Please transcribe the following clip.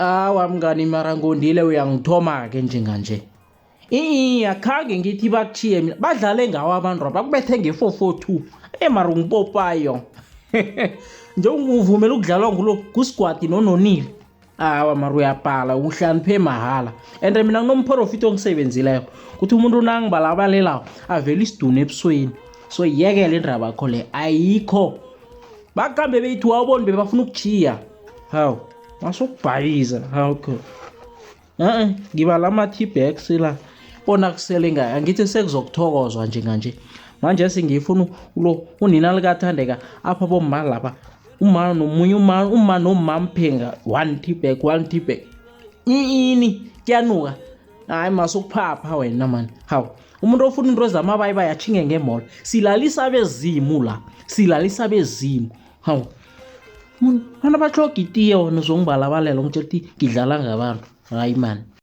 Awa mngani, mara ngondile uyangithoma-ke njenganje. Iye, akhange ngithi bakutjhiye mina, badlale ngawo abantu bakubethe nge-4-4-2. E mara ungipopayo nje uvumela ukudlalwa ngulo ngusigwadi nononile. Awa mara uyabhala, uhlakaniphe mahala. And mina nginomphorofito ongisebenzileko kuthi umuntu nangibalabalelako avele isidunu ebusweni. So yekela indaba yakho le, ayikho. Bakhambe beyithi wawuboni bebafuna ukutjhiya. Hawu, masukubhayiza. Hawu. E-e, ngibala ama-tea bags la bona kusele ngayo, angithi sekuzokuthokozwa njenganje. Manje sengifuna lo unina likaThandeka apha bomma lapha, umma nomunye umma, umma nomma mphenga one tea bag, one tea bag. Ini kuyanuka. Hayi masukuphapha wena mani. Hawu, umuntu ofuna into zamabayibayi atjhinge ngemall. Silalisa abezimu la, silalisa abezimu. Hawu, abantu abatlhoga itiye wena uzongibalabalela ungitjela ukuthi ngidlala ngabantu. Hayi mani.